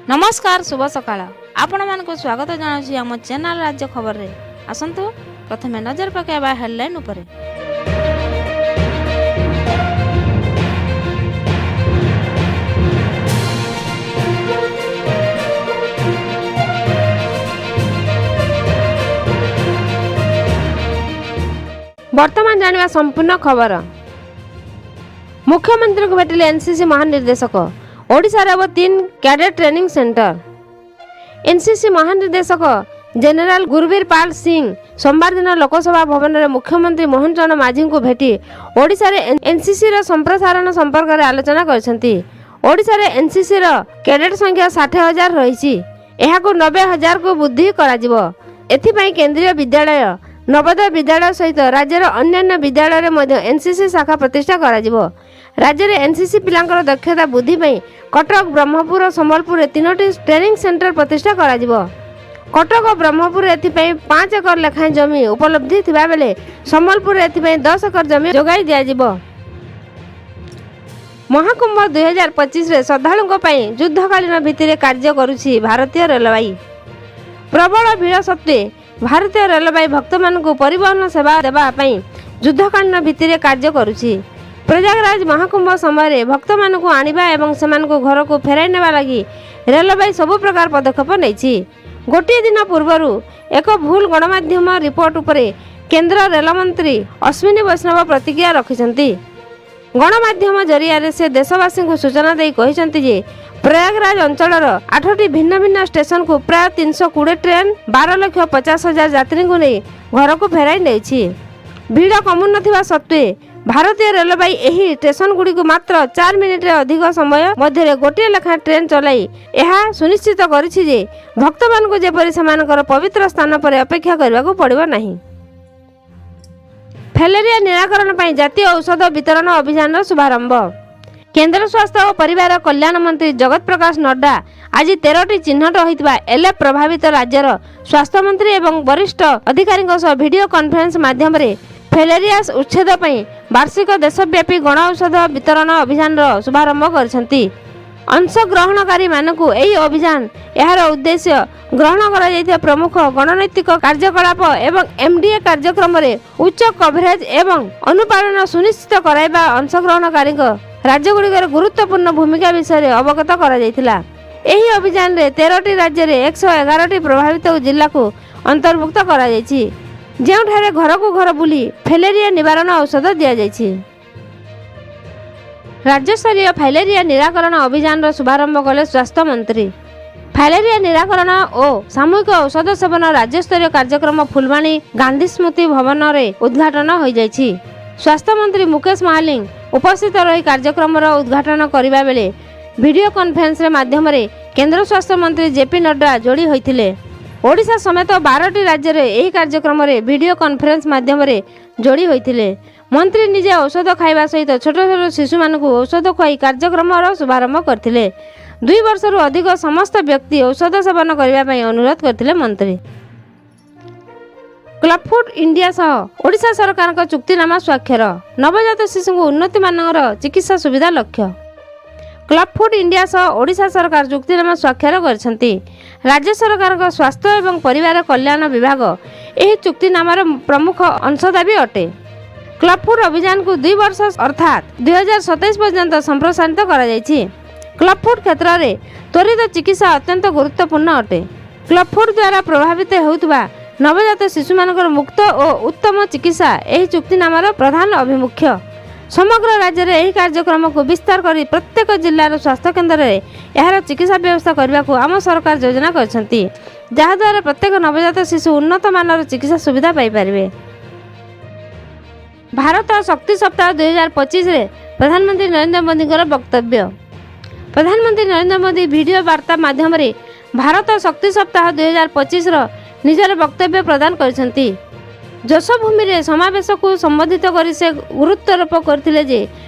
ନମସ୍କାର, ଶୁଭ ସକାଳ। ଆପଣମାନଙ୍କୁ ସ୍ୱାଗତ ଜଣାଉଛି ଆମ ଚ୍ୟାନେଲ ରାଜ୍ୟ ଖବରରେ। ଆସନ୍ତୁ ପ୍ରଥମେ ନଜର ପକାଇବା ହେଡଲାଇନ୍ ଉପରେ। ବର୍ତ୍ତମାନ ଜାଣିବା ସମ୍ପୂର୍ଣ୍ଣ ଖବର। ମୁଖ୍ୟମନ୍ତ୍ରୀଙ୍କୁ ଭେଟିଲେ ଏନ୍ସିସି ମହାନିର୍ଦ୍ଦେଶକ। ଓଡ଼ିଶାରେ ହେବ ତିନି କ୍ୟାଡେଟ୍ ଟ୍ରେନିଂ ସେଣ୍ଟର। ଏନ୍ସିସି ମହାନିର୍ଦ୍ଦେଶକ ଜେନେରାଲ ଗୁରୁବୀର ପାଲ ସିଂ ସୋମବାର ଦିନ ଲୋକସଭା ଭବନରେ ମୁଖ୍ୟମନ୍ତ୍ରୀ ମୋହନ ଚରଣ ମାଝୀଙ୍କୁ ଭେଟି ଓଡ଼ିଶାରେ ଏନ୍ସିସିର ସମ୍ପ୍ରସାରଣ ସମ୍ପର୍କରେ ଆଲୋଚନା କରିଛନ୍ତି। ଓଡ଼ିଶାରେ ଏନ୍ସିସିର କ୍ୟାଡେଟ୍ ସଂଖ୍ୟା 60,000 ରହିଛି। ଏହାକୁ 90,000କୁ ବୃଦ୍ଧି କରାଯିବ। ଏଥିପାଇଁ କେନ୍ଦ୍ରୀୟ ବିଦ୍ୟାଳୟ, ନବୋଦୟ ବିଦ୍ୟାଳୟ ସହିତ ରାଜ୍ୟର ଅନ୍ୟାନ୍ୟ ବିଦ୍ୟାଳୟରେ ମଧ୍ୟ ଏନ୍ସିସି ଶାଖା ପ୍ରତିଷ୍ଠା କରାଯିବ। ରାଜ୍ୟରେ ଏନ୍ସିସି ପିଲାଙ୍କର ଦକ୍ଷତା ବୃଦ୍ଧି ପାଇଁ କଟକ, ବ୍ରହ୍ମପୁର ଓ ସମ୍ବଲପୁରରେ ତିନୋଟି ଟ୍ରେନିଂ ସେଣ୍ଟର ପ୍ରତିଷ୍ଠା କରାଯିବ। କଟକ ଓ ବ୍ରହ୍ମପୁରରେ ଏଥିପାଇଁ 5 ଏକର ଲେଖାଏଁ ଜମି ଉପଲବ୍ଧି ଥିବାବେଳେ ସମ୍ବଲପୁରରେ ଏଥିପାଇଁ 10 ଏକର ଜମି ଯୋଗାଇ ଦିଆଯିବ। ମହାକୁମ୍ଭ 2025ରେ ଶ୍ରଦ୍ଧାଳୁଙ୍କ ପାଇଁ ଯୁଦ୍ଧକାଳୀନ ଭିତ୍ତିରେ କାର୍ଯ୍ୟ କରୁଛି ଭାରତୀୟ ରେଳବାଇ। ପ୍ରବଳ ଭିଡ଼ ସତ୍ତ୍ୱେ ଭାରତୀୟ ରେଳବାଇ ଭକ୍ତମାନଙ୍କୁ ପରିବହନ ସେବା ଦେବା ପାଇଁ ଯୁଦ୍ଧକାଳୀନ ଭିତ୍ତିରେ କାର୍ଯ୍ୟ କରୁଛି। ପ୍ରୟାଗରାଜ ମହାକୁମ୍ଭ ସମୟରେ ଭକ୍ତମାନଙ୍କୁ ଆଣିବା ଏବଂ ସେମାନଙ୍କୁ ଘରକୁ ଫେରାଇ ନେବା ଲାଗି ରେଳବାଇ ସବୁ ପ୍ରକାର ପଦକ୍ଷେପ ନେଇଛି। ଗୋଟିଏ ଦିନ ପୂର୍ବରୁ ଏକ ଭୁଲ ଗଣମାଧ୍ୟମ ରିପୋର୍ଟ ଉପରେ କେନ୍ଦ୍ର ରେଳମନ୍ତ୍ରୀ ଅଶ୍ୱିନୀ ବୈଷ୍ଣବ ପ୍ରତିକ୍ରିୟା ରଖିଛନ୍ତି। ଗଣମାଧ୍ୟମ ଜରିଆରେ ସେ ଦେଶବାସୀଙ୍କୁ ସୂଚନା ଦେଇ କହିଛନ୍ତି ଯେ ପ୍ରୟାଗରାଜ ଅଞ୍ଚଳର ଆଠଟି ଭିନ୍ନ ଭିନ୍ନ ଷ୍ଟେସନକୁ ପ୍ରାୟ 320 ଟ୍ରେନ୍ 12,50,000 ଯାତ୍ରୀଙ୍କୁ ନେଇ ଘରକୁ ଫେରାଇ ନେଇଛି। ଭିଡ଼ କମୁନଥିବା ସତ୍ତ୍ୱେ ଭାରତୀୟ ରେଳବାଇ ଏହି ଷ୍ଟେସନଗୁଡ଼ିକୁ ମାତ୍ର 4 ମିନିଟରେ ଅଧିକ ସମୟ ମଧ୍ୟରେ ଗୋଟିଏ ଲେଖାଏଁ ଟ୍ରେନ୍ ଚଲାଇ ଏହା ସୁନିଶ୍ଚିତ କରିଛି ଯେ ଭକ୍ତମାନଙ୍କୁ ଯେପରି ସେମାନଙ୍କର ପବିତ୍ର ସ୍ଥାନ ପରେ ଅପେକ୍ଷା କରିବାକୁ ପଡ଼ିବ ନାହିଁ। ଫାଇଲେରିଆ ନିରାକରଣ ପାଇଁ ଜାତୀୟ ଔଷଧ ବିତରଣ ଅଭିଯାନର ଶୁଭାରମ୍ଭ। କେନ୍ଦ୍ର ସ୍ୱାସ୍ଥ୍ୟ ଓ ପରିବାର କଲ୍ୟାଣ ମନ୍ତ୍ରୀ ଜଗତ ପ୍ରକାଶ ନଡ୍ଡା ଆଜି 13ଟି ଚିହ୍ନଟ ହୋଇଥିବା ଏଲ୍ଏଫ୍ ପ୍ରଭାବିତ ରାଜ୍ୟର ସ୍ୱାସ୍ଥ୍ୟମନ୍ତ୍ରୀ ଏବଂ ବରିଷ୍ଠ ଅଧିକାରୀଙ୍କ ସହ ଭିଡ଼ିଓ କନଫରେନ୍ସ ମାଧ୍ୟମରେ ଫାଇଲେରିଆ ଉଚ୍ଛେଦ ପାଇଁ ବାର୍ଷିକ ଦେଶବ୍ୟାପୀ ଗଣ ଔଷଧ ବିତରଣ ଅଭିଯାନର ଶୁଭାରମ୍ଭ କରିଛନ୍ତି। ଅଂଶଗ୍ରହଣକାରୀମାନଙ୍କୁ ଏହି ଅଭିଯାନ, ଏହାର ଉଦ୍ଦେଶ୍ୟ, ଗ୍ରହଣ କରାଯାଇଥିବା ପ୍ରମୁଖ ରଣନୈତିକ କାର୍ଯ୍ୟକଳାପ ଏବଂ ଏମ୍ଡିଏ କାର୍ଯ୍ୟକ୍ରମରେ ଉଚ୍ଚ କଭରେଜ ଏବଂ ଅନୁପାଳନ ସୁନିଶ୍ଚିତ କରାଇବା ଅଂଶଗ୍ରହଣକାରୀଙ୍କ ରାଜ୍ୟଗୁଡ଼ିକର ଗୁରୁତ୍ୱପୂର୍ଣ୍ଣ ଭୂମିକା ବିଷୟରେ ଅବଗତ କରାଯାଇଥିଲା। ଏହି ଅଭିଯାନରେ 13ଟି ରାଜ୍ୟରେ 111ଟି ପ୍ରଭାବିତ ଜିଲ୍ଲାକୁ ଅନ୍ତର୍ଭୁକ୍ତ କରାଯାଇଛି, ଯେଉଁଠାରେ ଘରକୁ ଘର ବୁଲି ଫାଇଲେରିଆ ନିବାରଣ ଔଷଧ ଦିଆଯାଇଛି। ରାଜ୍ୟସ୍ତରୀୟ ଫାଇଲେରିଆ ନିରାକରଣ ଅଭିଯାନର ଶୁଭାରମ୍ଭ କଲେ ସ୍ୱାସ୍ଥ୍ୟମନ୍ତ୍ରୀ। ଫାଇଲେରିଆ ନିରାକରଣ ଓ ସାମୂହିକ ଔଷଧ ସେବନ ରାଜ୍ୟସ୍ତରୀୟ କାର୍ଯ୍ୟକ୍ରମ ଫୁଲବାଣୀ ଗାନ୍ଧୀ ସ୍ମୃତି ଭବନରେ ଉଦ୍ଘାଟନ ହୋଇଯାଇଛି। ସ୍ୱାସ୍ଥ୍ୟମନ୍ତ୍ରୀ ମୁକେଶ ମହାଲିଙ୍ଗ ଉପସ୍ଥିତ ରହି କାର୍ଯ୍ୟକ୍ରମର ଉଦ୍ଘାଟନ କରିବା ବେଳେ ଭିଡ଼ିଓ କନଫରେନ୍ସ ମାଧ୍ୟମରେ କେନ୍ଦ୍ର ସ୍ୱାସ୍ଥ୍ୟମନ୍ତ୍ରୀ ଜେପି ନଡ୍ଡା ଯୋଡ଼ି ହୋଇଥିଲେ। ଓଡ଼ିଶା ସମେତ 12ଟି ରାଜ୍ୟରେ ଏହି କାର୍ଯ୍ୟକ୍ରମରେ ଭିଡ଼ିଓ କନଫରେନ୍ସ ମାଧ୍ୟମରେ ଯୋଡ଼ି ହୋଇଥିଲେ। ମନ୍ତ୍ରୀ ନିଜେ ଔଷଧ ଖାଇବା ସହିତ ଛୋଟ ଛୋଟ ଶିଶୁମାନଙ୍କୁ ଔଷଧ ଖୁଆଇ କାର୍ଯ୍ୟକ୍ରମର ଶୁଭାରମ୍ଭ କରିଥିଲେ। 2 ବର୍ଷରୁ ଅଧିକ ସମସ୍ତ ବ୍ୟକ୍ତି ଔଷଧ ସେବନ କରିବା ପାଇଁ ଅନୁରୋଧ କରିଥିଲେ ମନ୍ତ୍ରୀ। କ୍ଲବଫୁଟ୍ ଇଣ୍ଡିଆ ସହ ଓଡ଼ିଶା ସରକାରଙ୍କ ଚୁକ୍ତିନାମା ସ୍ୱାକ୍ଷର। ନବଜାତ ଶିଶୁଙ୍କୁ ଉନ୍ନତମାନର ଚିକିତ୍ସା ସୁବିଧା ଲକ୍ଷ୍ୟ। କ୍ଲବଫୁଟ୍ ଇଣ୍ଡିଆ ସହ ଓଡ଼ିଶା ସରକାର ଚୁକ୍ତିନାମା ସ୍ୱାକ୍ଷର କରିଛନ୍ତି। ରାଜ୍ୟ ସରକାରଙ୍କ ସ୍ୱାସ୍ଥ୍ୟ ଏବଂ ପରିବାର କଲ୍ୟାଣ ବିଭାଗ ଏହି ଚୁକ୍ତିନାମାର ପ୍ରମୁଖ ଅଂଶଦାରୀ ଅଟେ। କ୍ଲବଫୁଟ୍ ଅଭିଯାନକୁ 2 ବର୍ଷ ଅର୍ଥାତ୍ 2027 ପର୍ଯ୍ୟନ୍ତ ସମ୍ପ୍ରସାରିତ କରାଯାଇଛି। କ୍ଲବଫୁଟ୍ କ୍ଷେତ୍ରରେ ତ୍ୱରିତ ଚିକିତ୍ସା ଅତ୍ୟନ୍ତ ଗୁରୁତ୍ୱପୂର୍ଣ୍ଣ ଅଟେ। କ୍ଲବଫୁଟ୍ ଦ୍ୱାରା ପ୍ରଭାବିତ ହେଉଥିବା ନବଜାତ ଶିଶୁମାନଙ୍କର ମୁକ୍ତ ଓ ଉତ୍ତମ ଚିକିତ୍ସା ଏହି ଚୁକ୍ତିନାମାର ପ୍ରଧାନ ଆଭିମୁଖ୍ୟ। ସମଗ୍ର ରାଜ୍ୟରେ ଏହି କାର୍ଯ୍ୟକ୍ରମକୁ ବିସ୍ତାର କରି ପ୍ରତ୍ୟେକ ଜିଲ୍ଲାର ସ୍ୱାସ୍ଥ୍ୟକେନ୍ଦ୍ରରେ ଏହାର ଚିକିତ୍ସା ବ୍ୟବସ୍ଥା କରିବାକୁ ଆମ ସରକାର ଯୋଜନା କରିଛନ୍ତି, ଯାହାଦ୍ୱାରା ପ୍ରତ୍ୟେକ ନବଜାତ ଶିଶୁ ଉନ୍ନତ ମାନର ଚିକିତ୍ସା ସୁବିଧା ପାଇପାରିବେ। ଭାରତ ଶକ୍ତି ସପ୍ତାହ 2025ରେ ପ୍ରଧାନମନ୍ତ୍ରୀ ନରେନ୍ଦ୍ର ମୋଦିଙ୍କର ବକ୍ତବ୍ୟ। ପ୍ରଧାନମନ୍ତ୍ରୀ ନରେନ୍ଦ୍ର ମୋଦି ଭିଡ଼ିଓ ବାର୍ତ୍ତା ମାଧ୍ୟମରେ ଭାରତ ଶକ୍ତି ସପ୍ତାହ 2025ର ନିଜର ବକ୍ତବ୍ୟ ପ୍ରଦାନ କରିଛନ୍ତି। ଯଶୋଭୂମିରେ ସମାବେଶକୁ ସମ୍ବୋଧିତ କରି ସେ ଗୁରୁତ୍ୱାରୋପ କରିଥିଲେ ଯେ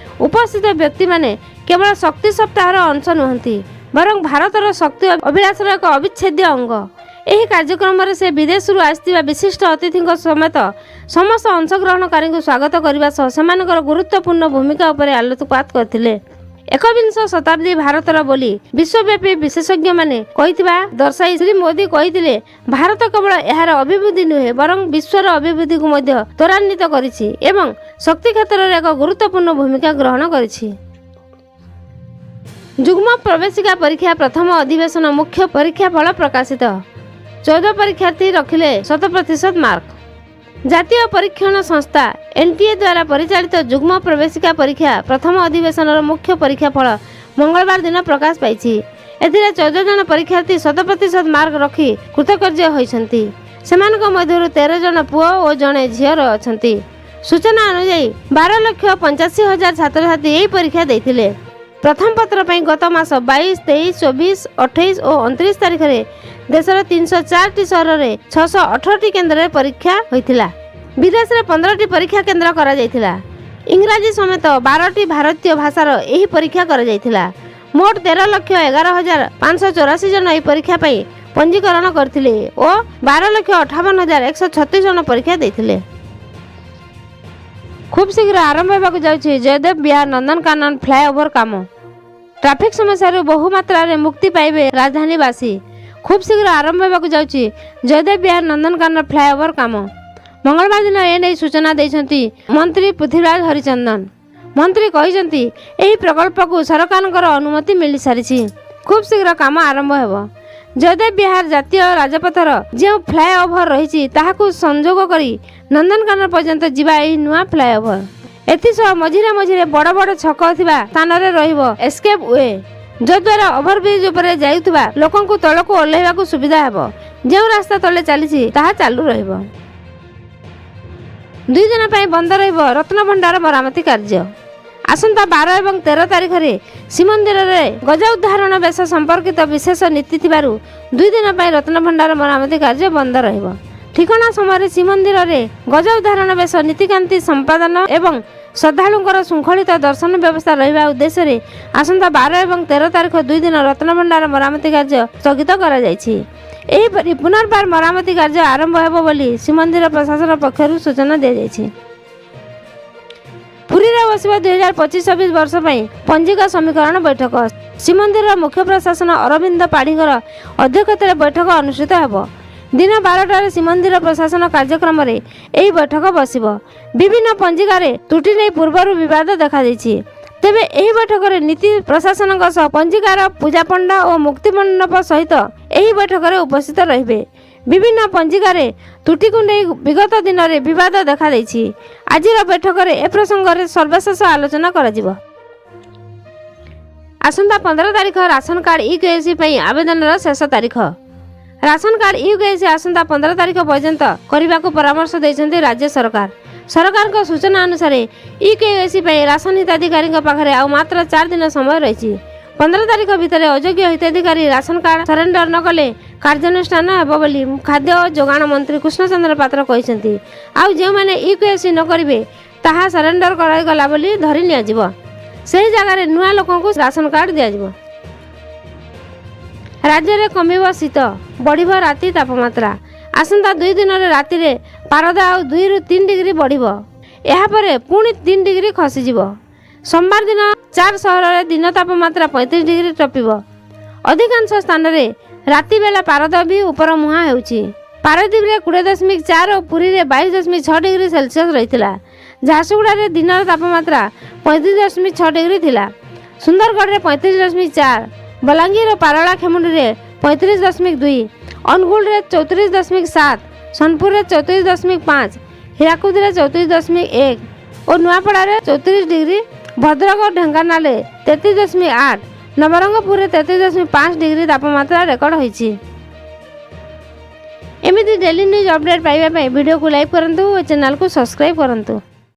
ଉପସ୍ଥିତ ବ୍ୟକ୍ତିମାନେ କେବଳ ଶକ୍ତି ସପ୍ତାହର ଅଂଶ ନୁହନ୍ତି, ବରଂ ଭାରତର ଶକ୍ତି ଅଭିଳାଷର ଏକ ଅବିଚ୍ଛେଦ୍ୟ ଅଙ୍ଗ। ଏହି କାର୍ଯ୍ୟକ୍ରମରେ ସେ ବିଦେଶରୁ ଆସିଥିବା ବିଶିଷ୍ଟ ଅତିଥିଙ୍କ ସମେତ ସମସ୍ତ ଅଂଶଗ୍ରହଣକାରୀଙ୍କୁ ସ୍ୱାଗତ କରିବା ସହ ସେମାନଙ୍କର ଗୁରୁତ୍ୱପୂର୍ଣ୍ଣ ଭୂମିକା ଉପରେ ଆଲୋକପାତ କରିଥିଲେ। ଏକବିଂଶ ଶତାବ୍ଦୀ ଭାରତର ବୋଲି ବିଶ୍ୱବ୍ୟାପୀ ବିଶେଷଜ୍ଞମାନେ କହିଥିବା ଦର୍ଶାଇ ଶ୍ରୀ ମୋଦି କହିଥିଲେ, ଭାରତ କେବଳ ଏହାର ଅଭିବୃଦ୍ଧି ନୁହେଁ, ବରଂ ବିଶ୍ୱର ଅଭିବୃଦ୍ଧିକୁ ମଧ୍ୟ ତ୍ୱରାନ୍ୱିତ କରିଛି ଏବଂ ଶକ୍ତି କ୍ଷେତ୍ରରେ ଏକ ଗୁରୁତ୍ୱପୂର୍ଣ୍ଣ ଭୂମିକା ଗ୍ରହଣ କରିଛି। ଯୁଗ୍ମ ପ୍ରବେଶିକା ପରୀକ୍ଷା ପ୍ରଥମ ଅଧିବେଶନ ମୁଖ୍ୟ ପରୀକ୍ଷା ଫଳ ପ୍ରକାଶିତ। 14 ପରୀକ୍ଷାର୍ଥୀ ରଖିଲେ 100% ମାର୍କ। ଜାତୀୟ ପରୀକ୍ଷଣ ସଂସ୍ଥା ଏନ୍ଟିଏ ଦ୍ୱାରା ପରିଚାଳିତ ଯୁଗ୍ମ ପ୍ରବେଶିକା ପରୀକ୍ଷା ପ୍ରଥମ ଅଧିବେଶନର ମୁଖ୍ୟ ପରୀକ୍ଷା ଫଳ ମଙ୍ଗଳବାର ଦିନ ପ୍ରକାଶ ପାଇଛି। ଏଥିରେ 14 ଜଣ ପରୀକ୍ଷାର୍ଥୀ 100% ମାର୍କ ରଖି କୃତକାର୍ଯ୍ୟ ହୋଇଛନ୍ତି। ସେମାନଙ୍କ ମଧ୍ୟରୁ 13 ଜଣ ପୁଅ ଓ ଜଣେ ଝିଅର ଅଛନ୍ତି। ସୂଚନା ଅନୁଯାୟୀ, 12,85,000 ଛାତ୍ରଛାତ୍ରୀ ଏହି ପରୀକ୍ଷା ଦେଇଥିଲେ। ପ୍ରଥମ ପତ୍ର ପାଇଁ ଗତ ମାସ 22, 23, 24, 28 ଓ 29 ତାରିଖରେ ଦେଶର 304ଟି ସହରରେ 618ଟି କେନ୍ଦ୍ରରେ ପରୀକ୍ଷା ହୋଇଥିଲା। ବିଦେଶରେ 15ଟି ପରୀକ୍ଷା କେନ୍ଦ୍ର କରାଯାଇଥିଲା। ଇଂରାଜୀ ସମେତ 12ଟି ଭାରତୀୟ ଭାଷାର ଏହି ପରୀକ୍ଷା କରାଯାଇଥିଲା। ମୋଟ 13,11,584 ଜଣ ଏହି ପରୀକ୍ଷା ପାଇଁ ପଞ୍ଜୀକରଣ କରିଥିଲେ ଓ 12,58,136 ଜଣ ପରୀକ୍ଷା ଦେଇଥିଲେ। ଖୁବ୍ ଶୀଘ୍ର ଆରମ୍ଭ ହେବାକୁ ଯାଉଛି ଜୟଦେବ ବିହାର ନନ୍ଦନକାନନ ଫ୍ଲାଏଓଭର କାମ। ଟ୍ରାଫିକ୍ ସମସ୍ୟାରୁ ବହୁ ମାତ୍ରାରେ ମୁକ୍ତି ପାଇବେ ରାଜଧାନୀବାସୀ। ଖୁବ୍ ଶୀଘ୍ର ଆରମ୍ଭ ହେବାକୁ ଯାଉଛି ଜୟଦେବ ବିହାର ନନ୍ଦନକାନନ ଫ୍ଲାଏଓଭର କାମ। ମଙ୍ଗଳବାର ଦିନ ଏନେଇ ସୂଚନା ଦେଇଛନ୍ତି ମନ୍ତ୍ରୀ ପୃଥ୍ୱୀରାଜ ହରିଚନ୍ଦନ। ମନ୍ତ୍ରୀ କହିଛନ୍ତି, ଏହି ପ୍ରକଳ୍ପକୁ ସରକାରଙ୍କର ଅନୁମତି ମିଳିସାରିଛି। ଖୁବ୍ ଶୀଘ୍ର କାମ ଆରମ୍ଭ ହେବ। ଜୟଦେବ ବିହାର ଜାତୀୟ ରାଜପଥର ଯେଉଁ ଫ୍ଲାଏଓଭର ରହିଛି, ତାହାକୁ ସଂଯୋଗ କରି ନନ୍ଦନକାନନ ପର୍ଯ୍ୟନ୍ତ ଯିବା ଏହି ନୂଆ ଫ୍ଲାଏଓଭର। ଏଥିସହ ମଝିରେ ମଝିରେ ବଡ଼ ବଡ଼ ଛକ ଥିବା ସ୍ଥାନରେ ରହିବ ଏସ୍କେପ୍ we, ଯଦ୍ୱାରା ଓଭରବ୍ରିଜ୍ ଉପରେ ଯାଉଥିବା ଲୋକଙ୍କୁ ତଳକୁ ଓହ୍ଲାଇବାକୁ ସୁବିଧା ହେବ। ଯେଉଁ ରାସ୍ତା ତଳେ ଚାଲିଛି, ତାହା ଚାଲୁ ରହିବ। 2 ଦିନ ପାଇଁ ବନ୍ଦ ରହିବ ରତ୍ନଭଣ୍ଡାର ମରାମତି କାର୍ଯ୍ୟ। ଆସନ୍ତା 12 ଏବଂ 13 ତାରିଖରେ ଶ୍ରୀମନ୍ଦିରରେ ଗଜ ଉଦ୍ଧାରଣ ବେଶ ସମ୍ପର୍କିତ ବିଶେଷ ନୀତି ଥିବାରୁ 2 ଦିନ ପାଇଁ ରତ୍ନଭଣ୍ଡାର ମରାମତି କାର୍ଯ୍ୟ ବନ୍ଦ ରହିବ। ଠିକଣା ସମୟରେ ଶ୍ରୀମନ୍ଦିରରେ ଗଜ ଉଦ୍ଧାରଣ ବେଶ ନୀତିକାନ୍ତି ସମ୍ପାଦନ ଏବଂ ଶ୍ରଦ୍ଧାଳୁଙ୍କର ଶୃଙ୍ଖଳିତ ଦର୍ଶନ ବ୍ୟବସ୍ଥା ରହିବା ଉଦ୍ଦେଶ୍ୟରେ ଆସନ୍ତା 12 ଏବଂ 13 ତାରିଖ 2 ଦିନ ରତ୍ନଭଣ୍ଡାର ମରାମତି କାର୍ଯ୍ୟ ସ୍ଥଗିତ କରାଯାଇଛି। ଏହିପରି ପୁନର୍ବାର ମରାମତି କାର୍ଯ୍ୟ ଆରମ୍ଭ ହେବ ବୋଲି ଶ୍ରୀମନ୍ଦିର ପ୍ରଶାସନ ପକ୍ଷରୁ ସୂଚନା ଦିଆଯାଇଛି। ପୁରୀରେ ବସିବ 2025-26 ବର୍ଷ ପାଇଁ ପଞ୍ଜିକା ସମୀକରଣ ବୈଠକ। ଶ୍ରୀମନ୍ଦିରର ମୁଖ୍ୟ ପ୍ରଶାସନ ଅରବିନ୍ଦ ପାଢ଼ୀଙ୍କର ଅଧ୍ୟକ୍ଷତାରେ ବୈଠକ ଅନୁଷ୍ଠିତ ହେବ। ଦିନ 12ଟାରେ ଶ୍ରୀମନ୍ଦିର ପ୍ରଶାସନ କାର୍ଯ୍ୟକ୍ରମରେ ଏହି ବୈଠକ ବସିବ। ବିଭିନ୍ନ ପଞ୍ଜିକାରେ ତ୍ରୁଟି ନେଇ ପୂର୍ବରୁ ବିବାଦ ଦେଖାଦେଇଛି। ତେବେ ଏହି ବୈଠକରେ ନୀତି ପ୍ରଶାସନଙ୍କ ସହ ପଞ୍ଜିକାର ପୂଜାପଣ୍ଡା ଓ ମୁକ୍ତିମଣ୍ଡପ ସହିତ ଏହି ବୈଠକରେ ଉପସ୍ଥିତ ରହିବେ। ବିଭିନ୍ନ ପଞ୍ଜିକାରେ ତ୍ରୁଟିକୁ ନେଇ ବିଗତ ଦିନରେ ବିବାଦ ଦେଖାଦେଇଛି। ଆଜିର ବୈଠକରେ ଏ ପ୍ରସଙ୍ଗରେ ସର୍ବଶେଷ ଆଲୋଚନା କରାଯିବ। ଆସନ୍ତା 15 ତାରିଖ ରାସନ କାର୍ଡ ଇ କେୱାଇସି ପାଇଁ ଆବେଦନର ଶେଷ ତାରିଖ। ରାସନ କାର୍ଡ ଇ କେୱାଇସି ଆସନ୍ତା 15 ତାରିଖ ପର୍ଯ୍ୟନ୍ତ କରିବାକୁ ପରାମର୍ଶ ଦେଇଛନ୍ତି ରାଜ୍ୟ ସରକାର। ସରକାରଙ୍କ ସୂଚନା ଅନୁସାରେ, ଇ କେୱାଇସି ପାଇଁ ରାସନ ହିତାଧିକାରୀଙ୍କ ପାଖରେ ଆଉ ମାତ୍ର 4 ଦିନ ସମୟ ରହିଛି। 15 ତାରିଖ ଭିତରେ ଅଯୋଗ୍ୟ ହିତାଧିକାରୀ ରାସନ କାର୍ଡ ସରେଣ୍ଡର ନ କଲେ କାର୍ଯ୍ୟାନୁଷ୍ଠାନ ହେବ ବୋଲି ଖାଦ୍ୟ ଓ ଯୋଗାଣ ମନ୍ତ୍ରୀ କୃଷ୍ଣଚନ୍ଦ୍ର ପାତ୍ର କହିଛନ୍ତି। ଆଉ ଯେଉଁମାନେ ଇ କେୱାଇସି ନ କରିବେ, ତାହା ସରେଣ୍ଡର କରାଗଲା ବୋଲି ଧରି ନିଆଯିବ। ସେହି ଜାଗାରେ ନୂଆ ଲୋକଙ୍କୁ ରାସନ କାର୍ଡ ଦିଆଯିବ। ରାଜ୍ୟରେ କମିବ ଶୀତ, ବଢ଼ିବ ରାତି ତାପମାତ୍ରା। ଆସନ୍ତା 2 ଦିନରେ ରାତିରେ ପାରଦ ଆଉ 2ରୁ 3 ଡିଗ୍ରୀ ବଢ଼ିବ। ଏହାପରେ ପୁଣି 3 ଡିଗ୍ରୀ ଖସିଯିବ। ସୋମବାର ଦିନ ଚାର ସହରରେ ଦିନ ତାପମାତ୍ରା 35 ଡିଗ୍ରୀ ଟପିବ। ଅଧିକାଂଶ ସ୍ଥାନରେ ରାତି ବେଳା ପାରଦ ବି ଉପର ମୁହାଁ ହେଉଛି। ପାରାଦୀପରେ 20.4 ଓ ପୁରୀରେ 22.6 ଡିଗ୍ରୀ ସେଲସିୟସ୍ ରହିଥିଲା। ଝାରସୁଗୁଡ଼ାରେ ଦିନର ତାପମାତ୍ରା 35.6 ଡିଗ୍ରୀ ଥିଲା। ସୁନ୍ଦରଗଡ଼ରେ 35.4, ବଲାଙ୍ଗୀର ଓ ପାରଳାଖେମୁଣ୍ଡିରେ 35.2, ଅନୁଗୁଳରେ 34.7, ସୋନପୁରରେ 34.5, ହୀରାକୁଦରେ 34.1 ଓ ନୂଆପଡ଼ାରେ 34 ଡିଗ୍ରୀ, ଭଦ୍ରକ ଓ ଢେଙ୍କାନାଳରେ 33.8, ନବରଙ୍ଗପୁରରେ 33.5 ଡିଗ୍ରୀ ତାପମାତ୍ରା ରେକର୍ଡ ହୋଇଛି। ଏମିତି ଡେଲି ନ୍ୟୁଜ୍ ଅପଡେଟ୍ ପାଇବା ପାଇଁ ଭିଡ଼ିଓକୁ ଲାଇକ୍ କରନ୍ତୁ ଓ ଚ୍ୟାନେଲକୁ ସବସ୍କ୍ରାଇବ୍ କରନ୍ତୁ।